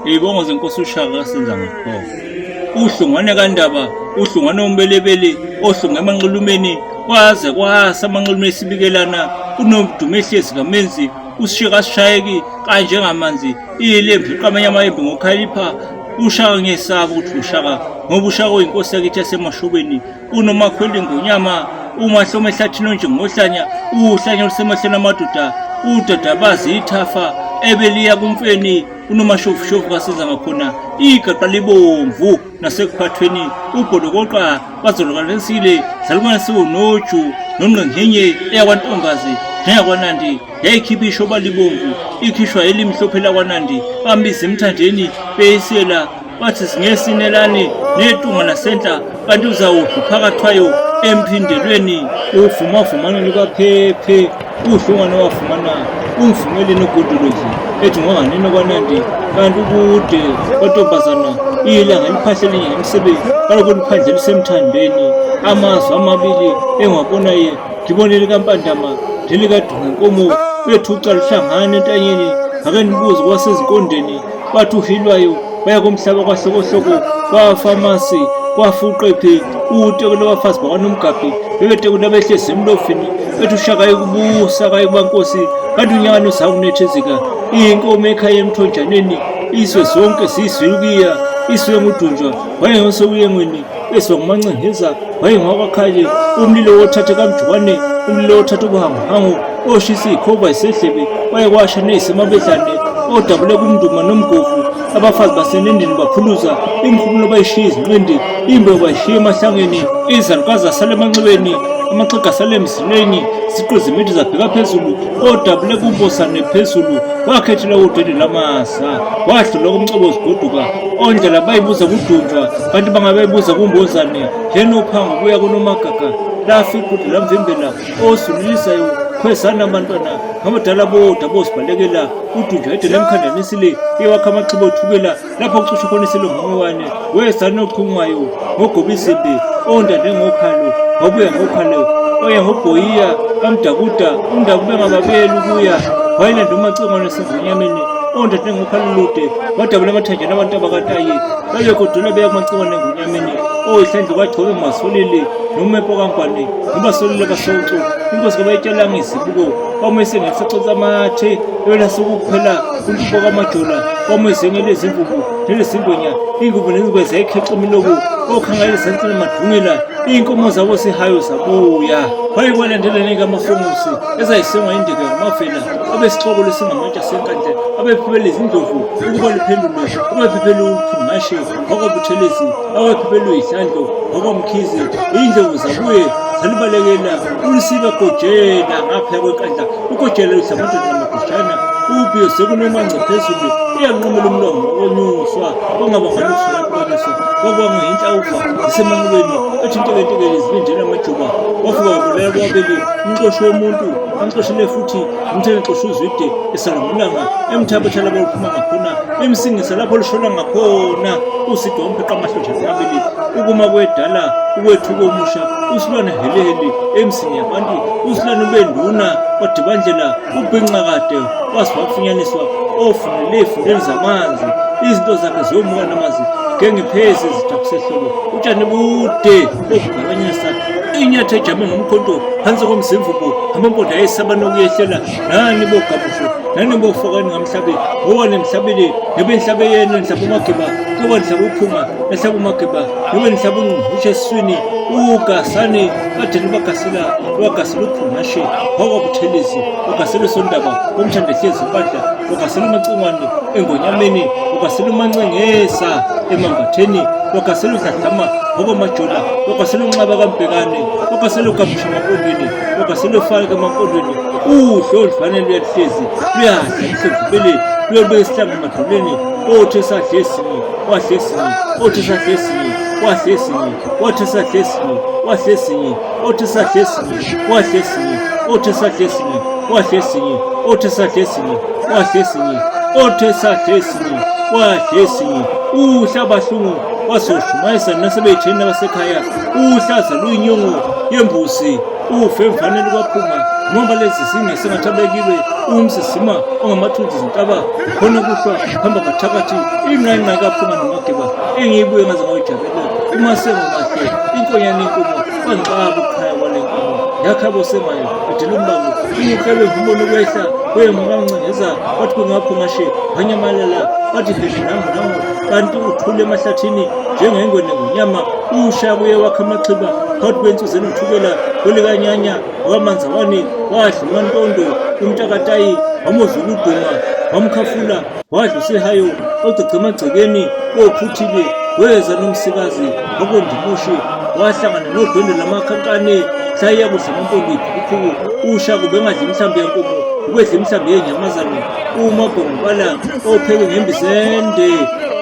Izibongo zenkosi uShaka kaSenzangakhona. UHlungwane kaNdaba, uHlungwane uMbelebele, ohlunga emanxulumeni, kwaze kwasa amanxulumeni esibikelana, uNodumehlezi kaMenzi, usishika asishayeki kanjengamanzi, ilembu iqamanye amayembe ngokhalipha, uShaka ngiyesaba ukuthi uShaka ngoba uShaka uyinkosi yakithi yaseMashobeni. Unomakhwela ingonyama umahloma ehlathini onjengohlanya uhlanya olusemahleni amadoda udadabazi ithafa ebeliya kumfeni unomashofushofu kasiza ngakhona igaqa libomvu nasekuphathweni ubholokoqa bazolokalisile zalukwana siwunoju nongqinghinye eyakwantombazi njengakwanandi yayikhipha ishoba libomvu ikhishwa elimhlophe lakwanandi bambiza emthandeni beyisela bathi singesinelane netunga lasenhla kanti uzawudla phakathwayo emphindelweni uvumavumana lukaphephe uhlungwane wafumana umvumeleni ugondolozi ethi ngonganeno kwanandi kanti ukude kwantombazana ilanga liphahlele ngemsebenzi kaloku liphandle lisemthandeni amazwi amabili engiwabona ye ngibone likampandama lelikadunga nkomo bethuca luhlangana entanyeni ake nibuze kwasezinkondeni bathi uhilwayo baya komhlaba kwahlokohloko kwafamasi kwafa uqephe uteko lwabafazi bakwanomgabhi bebetekula behlezi emlofini bethi ushaka yikubusa kayikubankosi kanti unyakani uzakunethezeka inkomo ekhaya emthonjaneni izwe zonke zizwilukiya iswe ngudunjwa wayengosekuyengweni ezwa ngumancengeza wayengowakwakhale umlilo wothatha kamjubane umlilo wothatha ubuhanguhangu oshisa iy'khoba yisedlebe waye kwasha neyisemabedlane odabule kumnduma nomgovu abafazi basenendini baphuluza imihumulo bayishiya izinqindi imbewu bayishiya emahlangeni izalukazi zasala emanxebeni amaxhega asala emzileni ziqu zemithi zabheka phezulu odabule kumbosane phezulu wakhethela udwendwe lwamasa wadlula kumcobo zigoduka ondlela bayibuza kudunjwa kanti bangabebuza kumbozane njenophango kuya kunomagaga lafa iqudu lamvimbela osulisayo khwezana abantwana ngabadala bodwa bozibalekela udunjwa edela emkhandanisile ewakha amaxhiba othukela lapho kucishe khona isilungumiwane wezana ochumayo ngogoba izimbi ondande ngokhalo wabuya ngokhalo oya ngobhoyiya kamdakuda umdaku bengababeli ukuya wayelanda umacingwane sengonyameni ondande ngokhalo lude wadabula amathanjana abantu abakatayi babegodula beya kumacingwane engonyameni oyihlandle kwagcobe masolile nomepo kankwane nobasolile basoco inkosi kabayitshelanga izibuko bamwese ngesaconsa amathe ebelasukuphela untupo kamajola bamwese ngelezimvubu nelezingwenya ingubo nezingwe zayikhexa imilobo okhangela ezansi namadungela iy'nkomo zabo sihayo zabuya wayekwalandelane kamafomusi ezayisengwa indeka ngamavela abesixoko lesingamatshe asenkandla abephephela izindlovu ukuba liphendulwe abephephela uphungashe wakwabuthelezi abephephela uyihlandlo wakwamkhize iy'ndlovu zabuye zalibalekela ulisiba gojela ngaphaya kwenkandla ugojela luhlamadoda namagoshana ubhiyo sekunomanca phezulu iyanqumela umlomo wonyuswa ongabanga lutho lapho konyuswa kwabangwa yinhlawufa zisemanqubeni ethi intekenteke zilindele amajuba wafika wabulala kwabili umxoshi womuntu amxoshele futhi umthele xosha uzwide esalungulanga emthabatha lapho luphuma ngakhona emsingisa lapho lushona ngakhona usidwa umpheqa amahlonje amabili ukuma kwedala ukwethuka omusha usilwane helehele emsini yabantu usilwane ubenduna kwadibandlela ubhinca kade waze wafunyaniswa ofunele efundeni zamanzi izinto zakhe ziyomuka namanzi ngengiphezi izithaku sehlobo utshani bude obugabanyisa inyathi ejame ngomkhonto phansi komzimvubu amampondo ayesaba nokuyehlela nani bogamusho nani bofakani ngamhlabe ngoba nemhlabele nobe nihlabe yena nihlabe umageba ngoba nihlabe uphunga nihlabe umageba nobe nihlabe ungqungqushe esiswini ugasani kade nibagasela wagasela uphungashe wakwabuthelezi wagasela usondaba womthanda hlezi impahla wagasela umacingwane engonyameni wagasela umancengesa emambatheni wagasela udladlama wakwamajola wagasela unxaba kambhekane wagasela ugamusha emampondweni wagasela ufake emampondweni udlo oludlwane luyahlezi luyadla luhlevubele luyobeka isihlangu emadolweni othi esadle esinye wadla esinye othi esadle esinye wadla esinye othi esadle esinye wadla esinye othi esadle esinye wadla esinye othi esadle esinye wadla esinye othi esadle esinye wadla esinye othi esadle esinye wadla esinye uhlabahlungu wasoshumayisa nasebeyitheni nabasekhaya uhlaza luyinyongo yembuzi. Ufe emfaneni kwaphuma ngoba lezi zinge sengathabekiwe umsisima ongamathunzi zintaba khona kuhlwa hamba ngathakathi inqayinqayi kaphuma nomageba engiyibuye ngaze ngayijabulela umasengo mahle inkonyane inkomo kwangixaba ukukhaya kwale nkomo yakha bosemayo edela umbango ingiklebe ngibona ukwehla kweyemukancengeza wathi kungapho ngashe wanyamalala wathi hehe nangu nangu kanti uthule emahlathini njengengwe nengonyama usha kuye wakha amaxhiba phakathi kwensuze nothukela kwelikanyanya wamanzawani wadla umantondo umtakatayi wamuzwa ukuduma wamkhafula wadla usihayo ogcegce emagcekeni ophuthile weza nomsikazi wakondimushi wahlangana nodwendwe lamakhankane hlayiya kudla amampondo iphukuphuku usha kubengadla imihlambi yenkomo ubedla imihlambi yenyamazane umagongobala opheke ngembizende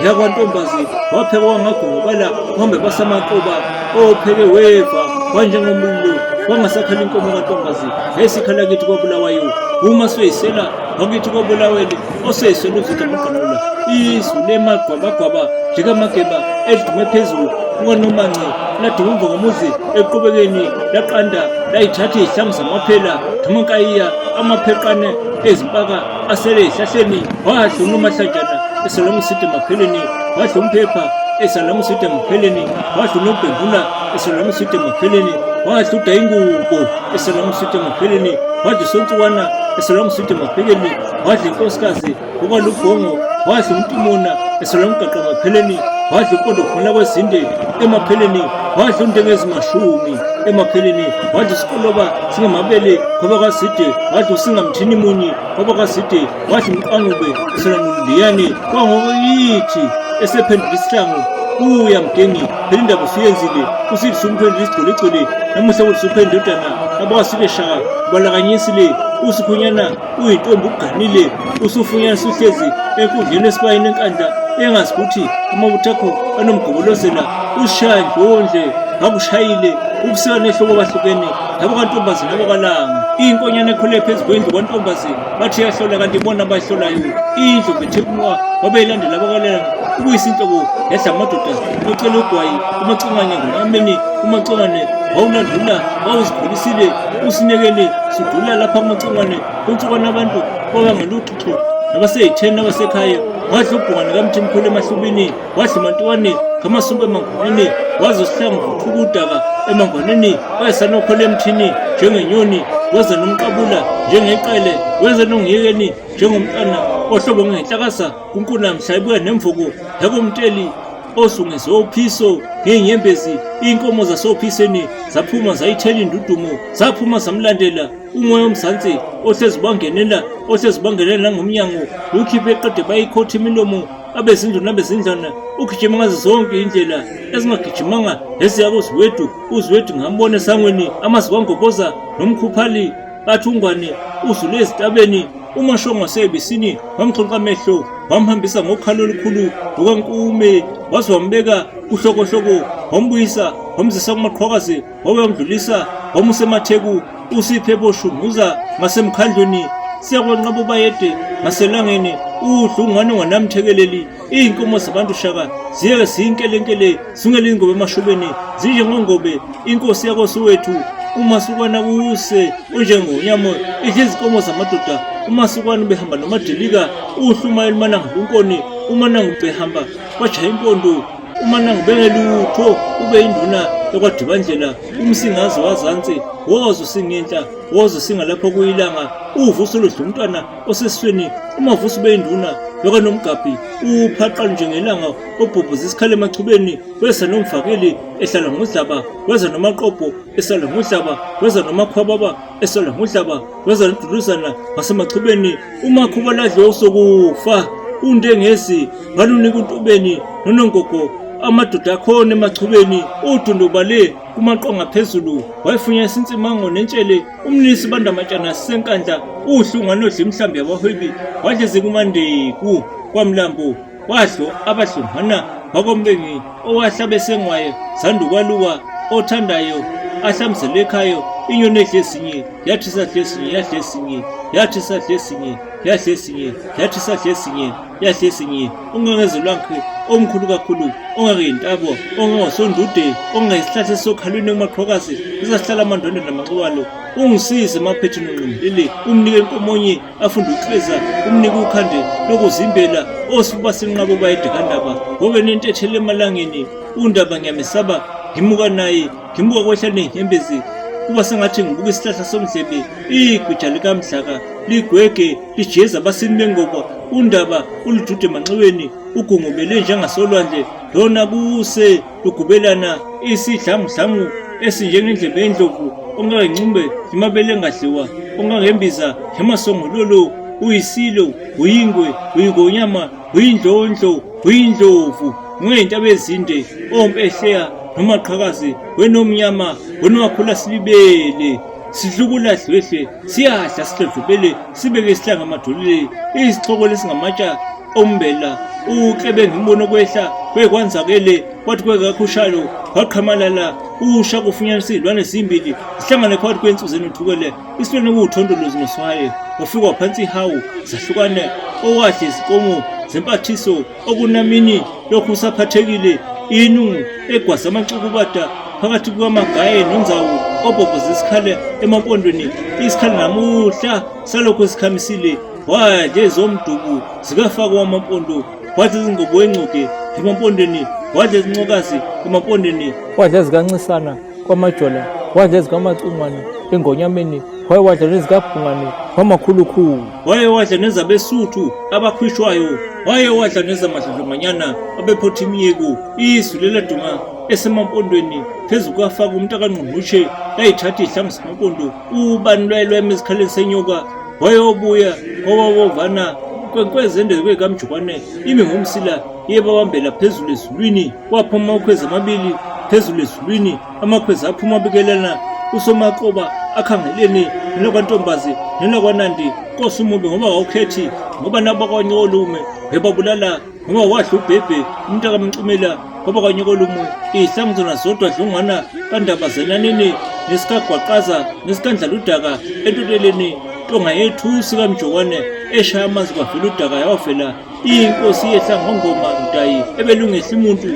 yakwantombazi wapheka wangagongobala uhambe basamaqoba opheke weva wanjengomlilo wangasakhala inkomo kantombazi yayisikhala kithi kwabulawayo uma soyisela wakithi kwabulawele oseyisela uzitha amagqanula izwi lemagwabagwaba njengamageba elidume phezulu kukanomanci laduma umva ngomuzi eqhubekeni laqanda layithatha iy'hlangu zamaphela dhamankayiya amapheqane ezimpaka asele ezihlahleni wadla unomahlanjana esalamuside mapheleni wadla umphepha esalamuside mapheleni wadla unobhengula esalamuside mapheleni wadla udayingubo esalamuside mapheleni wadla usontsuwana esalamuside mapheleni wadla inkosikazi ukwalubhongo wadla umntumuna esalamgaqa mapheleni wadla uqondo khona kwezinde emapheleni wadla undengezimashumi emapheleni wadla isikoloba singamabele kwabakazide wadla usingamthini munye kwabakazide wadla umqangube esalamundiyane kwangokuyithi esephendula isihlangu kuya mgengi phela indaba usuyenzile usithi sumphendula isigcoligcoli namuhla kuthi suphendula indodana abakasile shaka balakanyisi le usikhunyana uyintombi uganile usufunyana suhlezi enkundleni esibayeni enkandla engazi ukuthi amabutho akho anomgobolozela usishaya ndlondle ngakushayile ubusika nehlobo bahlukene labo kantombazi nabo kalanga inkonyane ekhule phezu kwendlu kwantombazi bathi yahlola kanti ibona abayihlolayo indlu bethekumuwa babeyilandela abakalanga ubuyisa inhloko yadla amadoda ocela ugwayi umacingane ngonyameni umacingane wawulandula wawuzikhulisile usinekele sudula lapha kumacingwane kunsukwana abantu kwabangeluxuxu nabaseyitheni nabasekhaya wadla ubhungane kamthimkhulu emahlubini wadla umantuwane ngamasumbu emangwaneni waze usihlangu vuthuka udaka emangwaneni wayesanokhola emthini njengenyoni weza nomqabula njengeqele wenze nongiyekeni njengomntwana ohlobo ngenhlakasa kunkunamhla ibuya nemvuku yakomteli osungeze ophiso ngey'nyembezi iy'nkomo zasophiseni zaphuma zayithela indudumo zaphuma zamlandela umoya omzansi ohlezi ubangenela ohlezi ubangenela nangomnyango ukhiphe eqede bayikhotha imilomo abezindlu nabezindlana ugijima ngazo zonke indlela ezingagijimanga eziya kuzwethu uzwethu ngambona esangweni amazwi kwangoboza nomkhuphali bathi ungwane uzule ezitabeni umashongo wasebisini wamxoxa amehlo wamhambisa ngokhalo olukhulu lukankume waze wambeka kuhlokohloko wambuyisa wamzisa kumaqhwakazi wabe wamdlulisa wamusa ematheku usiphe boshunguza ngasemkhandlweni siyakwanqaba ubayede ngaselangeni udla ungane unganamthekeleli iy'nkomo zabantu shaka ziyeke ziyinkelenkele zingele ingobe emashubeni zinjengongobe inkosi yakosowethu umasukwana kuse unjengonyamo idla izinkomo zamadoda umasukwana ubehamba nomadilika uhluma elimananga kunkoni umananga ubehamba kwajaya impondo umananga ubengelutho ube induna yakwadibandlela umsingazi wazansi woza usingenhla woza usingalapho kuyilanga uvuso oludla umntwana osesiswini umavuso ubeyinduna yokanomgabhi uphaqa njengelanga obhubhuza isikhala emachubeni weza nomfakeli ehlala ngudlaba weza nomaqobho esala ngudlaba weza nomakhwababa esala ngudlaba weza noduluzana ngasemachubeni umakhuba ladle osokufa untengezi ngalunika untubeni nonongogo amadoda akhona emachubeni udundubale kumaqonga phezulu wayefunya isinsimango nentshele umnisi bandamatshana senkandla uhlungwana odla imihlambi yabahwebi wadleze kumandeku kwamlambo wadlo abahlungwana wakombengi owahlabe sengwaye zandukwaluka othandayo ahlamzele ekhayo inyoni edle esinye yathi sadle esinye yadle esinye yathi sadle esinye yadle esinye yathi sadle esinye yadle esinye ungengeze lwakhe omkhulu kakhulu ongakeyintabo ongangosondude ongayisihlahla esokhalweni kumaqhokazi esasihlala amandwendwe namanxiwalo ungisize emaphethini unqindile umnike inkomonye afunde ukleza umnike ukhande lokuzimbela osifuba sinqabo bayedekandaba ngobe nentethele emalangeni undaba ngiyamesaba ngimuka naye ngimuka kwehla nezinyembezi kuba sengathi ngibuka isihlahla somdlebe igwija likamdlaka ligwege lijeza abasini bengoba undaba uludude emanxiweni ugungubele njengasolwandle lona kuse lugubelana isidlangudlangu esinjengendlebe yendlovu ongangencumbe imabele engadliwa ongangembiza emasongololo uyisilo uyingwe uyingonyama uyindlondlo uyindlovu ungeyintaba ezinde ompehleya nomaqhakazi wenomnyama wenowakhula silibele sihlukula dlwehle siyadla sidlodlobele sibeke isihlanga amadolile isixhoko lesingamatsha ombela uklebe ngimbono kwehla kwekwanzakele kwathi kwekakhushalo kwaqhamalala usha kufunyaniswa izilwane zimbili zihlangane phakathi kwensuku enothukele isilwane kuwuthondolozi noswaye wafikwa phansi ihawu zahlukana owadla izinkomo zempathiso okunamini lokhu usaphathekile inungu egwaza amacukubada phakathi kukamagaye nonzawu obhobhoza isikhala emampondweni isikhala namuhla salokhu sikhamisile wadla ezomdubu zikafakwa amampondo wadla izingobo engcuke emampondweni wadla izincokazi emampondweni wadla ezikancisana kwamajola wadla ezikamacingwane engonyameni waye wadla nezikabhungane wamakhulukhulu waye wadla nezabesuthu abakhwishwayo waye wadla nezamadlodlonganyana abephotha imiyeko izwi leladuma esemampondweni phezu kukafaka umuntu akangqungqushe layithatha ihlangu zamampondo ubani lwayelwema esikhaleni senyoka wayobuya kwababovana kwenkwezi ende kwekamjukwane imi ngomsila iye babambela phezulu ezulwini kwaphuma amakhwezi amabili phezulu ezulwini amakhwezi aphuma abikelana usomakoba akhangeleni nelakwantombazi nelakwanandi nkosi umubi ngoba kawukhethi ngoba nabakwanyoolume webabulala ngoba wadla ubhebhe umuntu akamcimela kwaba kwanyokolumu iy'hlangu zona zodwa dlungwana kandaba zenanini nesikagwaqaza nesikandlala udaka entoteleni ntonga yethusi kamjokwane eshaya amanzi kwavela udaka yawavela inkosi yehla ngongoma mdayi ebelungehla umuntu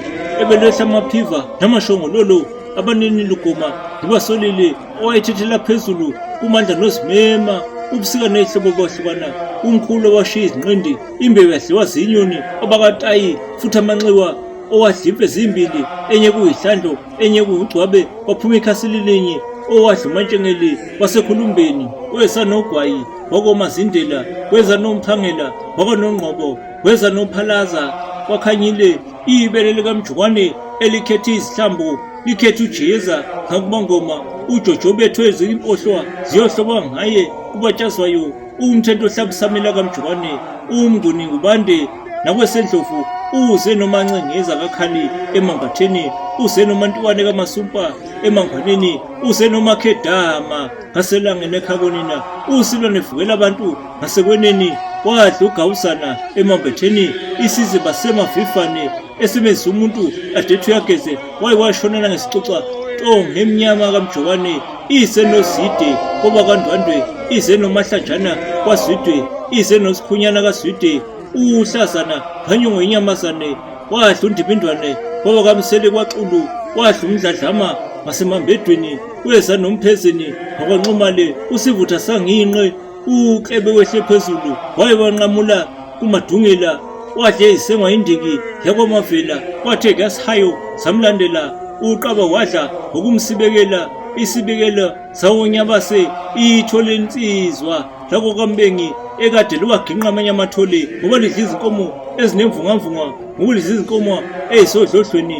ebelwehla amaphiva namashongololo abanini lugoma ngibasolile owayethethela phezulu kumandla nozimema ubusika nehlobo bahlukana umkhulu owashiya izinqindi imbewu yadliwa zinyoni obakatayi futhi amanxiwa owadla imfe zimbili enye kuyihlandlo enye kuwugcwabe kwaphuma ikhasi lilinye owadla umantshengeli wasekhulumbeni weza nogwayi wakomazindela weza nomphangela wakonongqobo weza nophalaza kwakhanyile ibele likamjukwane elikhetha izihlambu likhetha ujeza ngakubangoma ujojo bethwe impohlwa ziyohloba ngaye kubatshazwayo umthetho ohlabusamela kamjukwane umnguni ngubande nakwesendlovu uze nomancengeza kakhali emambatheni uze nomantuwane kamasumpa emangwaneni uze nomakhedama ngaselangeni ekhakonina usilwane vukela abantu ngasekweneni wadla ugawusana emambetheni isize basemavifane esimeza umuntu adethi uyageze waye washonela ngesicuca ntonga emnyama kamjokwane ize nozide kobakandwandwe ize nomahlanjana kwazwidwe ize nosikhunyana kazwide uhlazana phanyongo inyamazane wadla undibindwane kwaba kamsele kwaxulu wadla umdladlama ngasemambedweni weza nomphezeni wakwanxumale usivutha sanginqe uklebe wehle phezulu waye wanqamula kumadungela wadla izisengwa indiki yakwamavela kwathe kuyasihayo samlandela uqaba wadla ngokumsibekela isibekelo sawonyabase ithole insizwa lako kambengi ekade liwaginqa amanye amathole ngoba lidla izinkomo ezinemvungamvunga ngoba lidla izinkomo eyisodlodlweni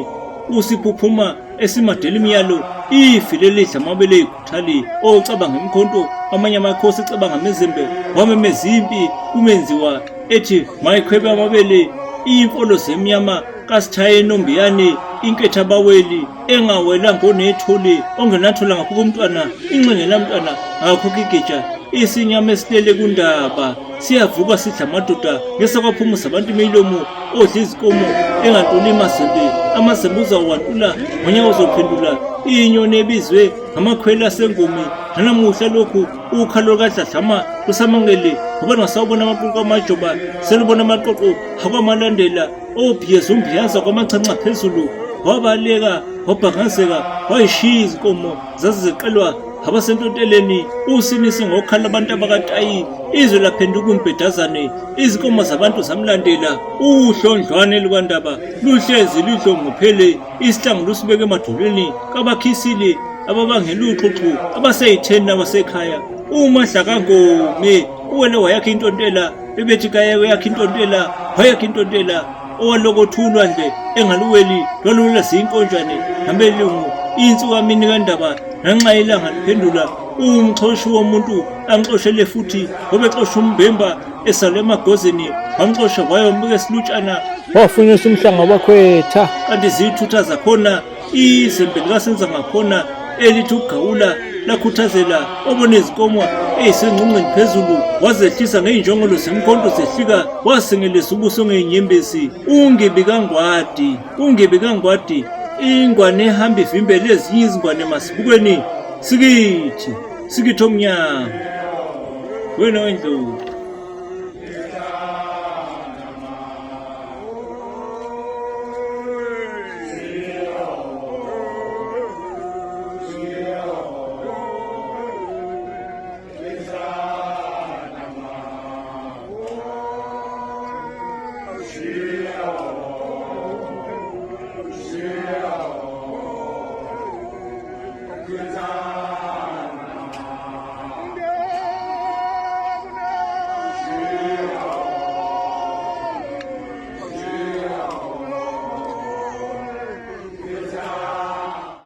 usiphuphuma esimadela imiyalo ifi lelidla amabele ikhuthali ocabanga imkhonto amanye amakhosi ecabanga amezembe wamemeza impi kumenziwa ethi mayikhwebe amabele imfolo zemnyama kasithaye enombiyane inketha abaweli engawela ngonethole ongenathola ngakhokho umntwana inxengela mntwana ngakhokho igeja isinyama esilele kundaba siyavuka sidla amadoda ngesakwaphumuza abantu imilomo odla izikomo engantuli amazembe amazembe uzawantula ngonyaka uzophendula Inyoni ebizwe ngamakhwela asengumi nanamuhla lokhu ukhalo lukadladlama lusamangele ngoba ningasawubona amaqoqo amajoba selubona amaqoqo akwamalandela obhiyeza umbiyaza kwamachanca phezulu wabaleka wabhangazeka wayishiya izinkomo zazizeqelwa abasentonteleni usinise ngokhala abantu abakatayi izwe laphenduka umbhedazane izinkomo zabantu zamlandela uhlondlwane lukandaba luhlezi luhlongophele isihlangu lusibeke emadolweni kabakhisile ababangela uxhuxhu abaseyitheni nabasekhaya umadlakangome uwele wayakha intontela bebethi kayeke yakha intontela wayakha intontela owalokothulwa nje engaluweli lwaluwela ziyinkonjane nabelungu insukamini kandaba nanxa ilanga liphendula umxhoshi womuntu amxoshele futhi obexosha umbemba esale emagozini wamxosha wayombeka esilutshana wafunyisa umhlanga wabakhwetha kanti ziyithutha zakhona izembe likasenza ngakhona elithi ugawula lakhuthazela obona izinkomo eyisengcungceni phezulu wazehlisa ngey'njongolo zemkhonto zehlika wasengelisa ubuso ngey'nyembezi ungibi kangwadi ungibi kangwadi ingwane ehamba ivimbele ezinye izingwane masibukweni sikithi sikithi omnyama wena wendlovu. Yeah.